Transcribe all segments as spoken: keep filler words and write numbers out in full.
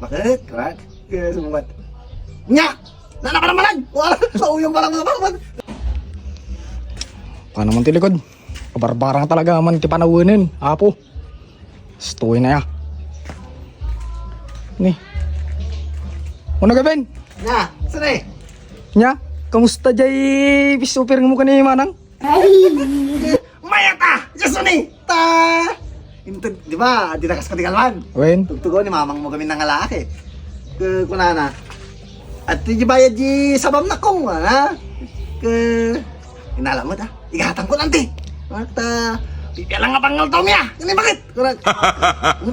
Bakit? Kunak? Kaya sumungkat. Nya! Nana pa naman! Wala! Sa uyong pa lang naman! Paano man ti likod? Kabarbarang talaga man ti panawanen, apo. Stoy na ya. Ni. Ano, Gabin? Nya! Saan eh? Nya? Kamusta jay fish offer mo kani, Manang? Mayat a! Diak suni! Ta! Inted, di ba? Di na kas kadikalman. Wen? Tugtugaw ni mamang mo kami nang alaak eh. Ke, kunana. At di bayad di sabam na kong, ha? Ke, inala mo da. Igatang ko nanti. At, ah, pipialang nga pangal to miya. Ini bakit? Kunana.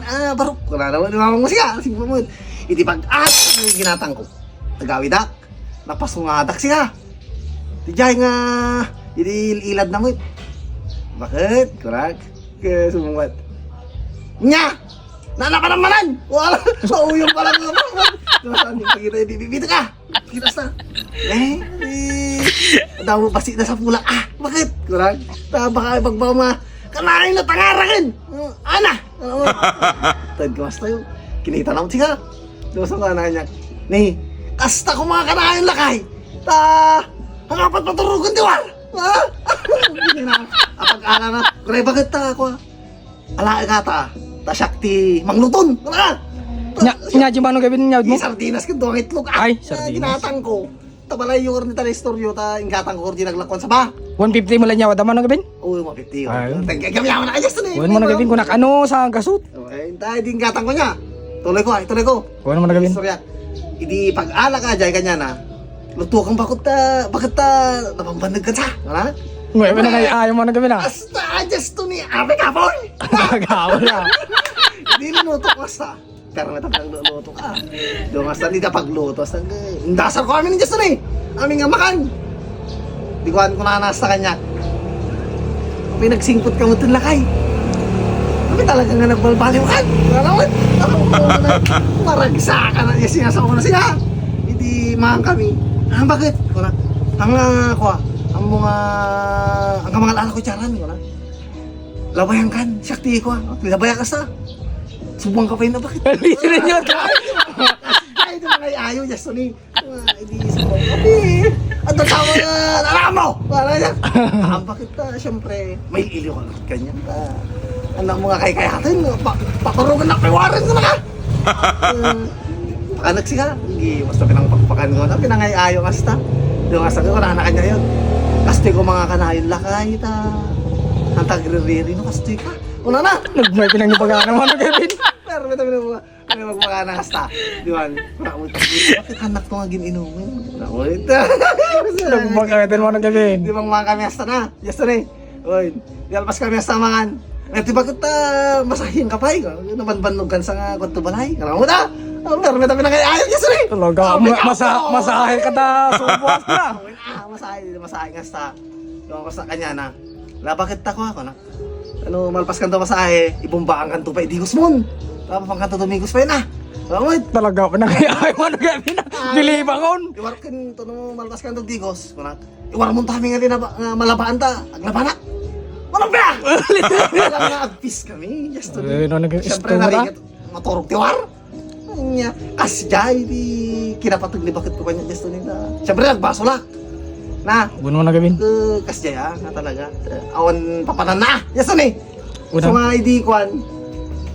Ah, barok. Kunana, di mamang mo siya. Sige mo. Iti pag-at, ginatang ko. Tagawidak. Napasungadak siya. Ti jay nga, idi il-ilad na met. Bakit? Kunak? Ke sumungkat. Nya! Nana pa naman! Wala! Sa uyong pa lang naman! Diba saan yung pagkita yung bibibita ka? Kita sa. Eh, eh. Daw basi na sa pula. Ah, bakit? Kunak? Ta baka ipagbama. Kanayon na tangaraken! Ana! Ano? Tad ko basta yun. Kinita na mo siya. Doon sa mga nanya. Ni, kasta ko mga kanayon lakay. Ta, ang apat paturugan di war. Ha? Hindi na. Apag-ala na. Kaya bakit ta ako? Ala nga ta. Ta siya ti mangluton. Wala ka. Nya, nya, di ba nung gabin niya mo? Sardinas ka doon itlog. Ay, sardinas. Ginatang ko. Tabalay yung orni ta istoryo ta inggatang ko ordi naglakuan sa ba? One fifty mo lang yawa, dama no gabin? Oo, one fifty. Ay. Thank you, kami yaman na adjust na. Kuwan mo na gabin ko nak ano sa gasot. Okay, tayo di inggatang ko niya. Tuloy ko, ay, tuloy ko. Kuwan mo na gabin. Istorya. Idi pag-ala ka, jay kanya na. Luto kang bakit ta, bakit ta, napambanag ka sa? Wala? Ngayon mo na kayo, ayaw mo na gabin ah. Hasta adjust to ni Abe Kapoy. Nagawal ah. Di luto ko sa. Pero may tapos nagluto ka. Doon nga sa nida pagluto. Sa, dasar ko amin ni Justin eh. Amin nga makan. Di ko ko nanas sa kanya. Pinagsingkot ka mo itong lakay. Kami talaga nga nagbalbaliw kan. Wala mo. Maragsa ka na niya sinasawa na siya. Hindi mahang kami. Ah, bakit? Wala. Ang uh, kuha. Ang mga ang mga lalaki ko tiyaran. Wala. Labayan kan, siya ti ko, ah. Labayan ka sa. Subong ka pa yun, bakit? Literal yun. Ay, ito mga ayo, just ni. Ah, hindi sa ko. Abi, ang tatawa na, alam mo! Wala niya. Ah, bakit ta, siyempre, may iliw ka ganyan ta. Anak mo nga kay kaya atin, pa, paturugan na kay Warren na ka. Pakanak siya, hindi, basta pinangpakpakan ko na, pinangay-ayo kasta. Doon nga sa ko, wala na kanya yun. Kastoy ko mga kanayon lakay, ta. Ang tagririri, no, kastoy ka. Wala na. Nagmay pinangipagana mo, ano, Kevin? Pero may tabi na mga, may magpakana kasta. Di ba? Wala mo, bakit anak ko nga gininumin? Wala mo, ito. Nagmay pinangipagana mo, ano, Kevin? Di ba mga kami hasta na? Yesterday. Oy, yalpas kami sa mangan. Nagtibag ta masahin ka pay. Nabanbannog kan sa nga kwarto balay. Kala mo ta? Ang permi ta pinakay ayat niya sir. Talaga, ma- masa- masahe ka ta subuas na. Ah, masahe, masahe nga sa. Yung ako sa kanya na. Labakit ta ko ako na. Ano, malpas kanto masahe, ibumbaan kanto pa idigos mon. Tapos pang kanto tumigos pa yun ah. Alam mo, talaga, pinakay ayaw mo na gabi na. Dili bangon. Iwarkin to no, malpas kanto digos. Kunak. Iwar mo kami nga linaba, nga malabaan ta, aglabanak. Walang ba? Wala nga agpis kami, just to Eh, no, nag- Siyempre, istorya. Narikit, maturog ti war. Nya, kasjay, di kinapatag ni bakit ko kanya, just to nila. Siyempre, nagbaso la. Na, Buno na gawin. Eh, kasjay, ah, nga talaga. Eh, awan papanan na, just to ni. Una. So, nga, hindi, kwan.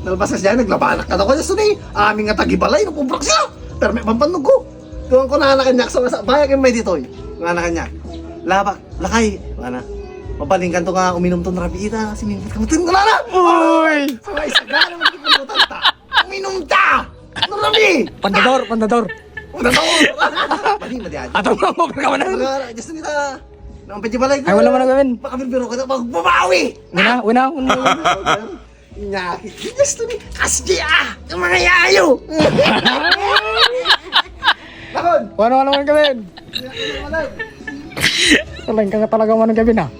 Nalpas kasjay, naglabanak ka daw, just to ni. Aming nga tagibalay, nagpubrak siya. Pero may pampannog ko. Tuwang ko na anak kanya, so, sa bayak yung may ditoy. Nga anak kanya. Laba, lakay. Wala. Mabalin kanto nga uminom ton rabi ita, sinimpit ka mo. Wala na! Uy! Sa may sagana, magkikulutan ta. Uminom ta! Ano rabi? Pandador, pandador. Pandador! Mali, mali, adi. Atong mo, pagkawanan. Mga, just nita. Nang pwede balay ko. Ay, wala man nagawin. Baka birbiro ka na, magbabawi! Una, una, una. Nya, just to ni, kasdi ah! Ang mga yayo! Bakon! Wano, wano man gawin? Wala. Talagang ka talaga man gawin ah.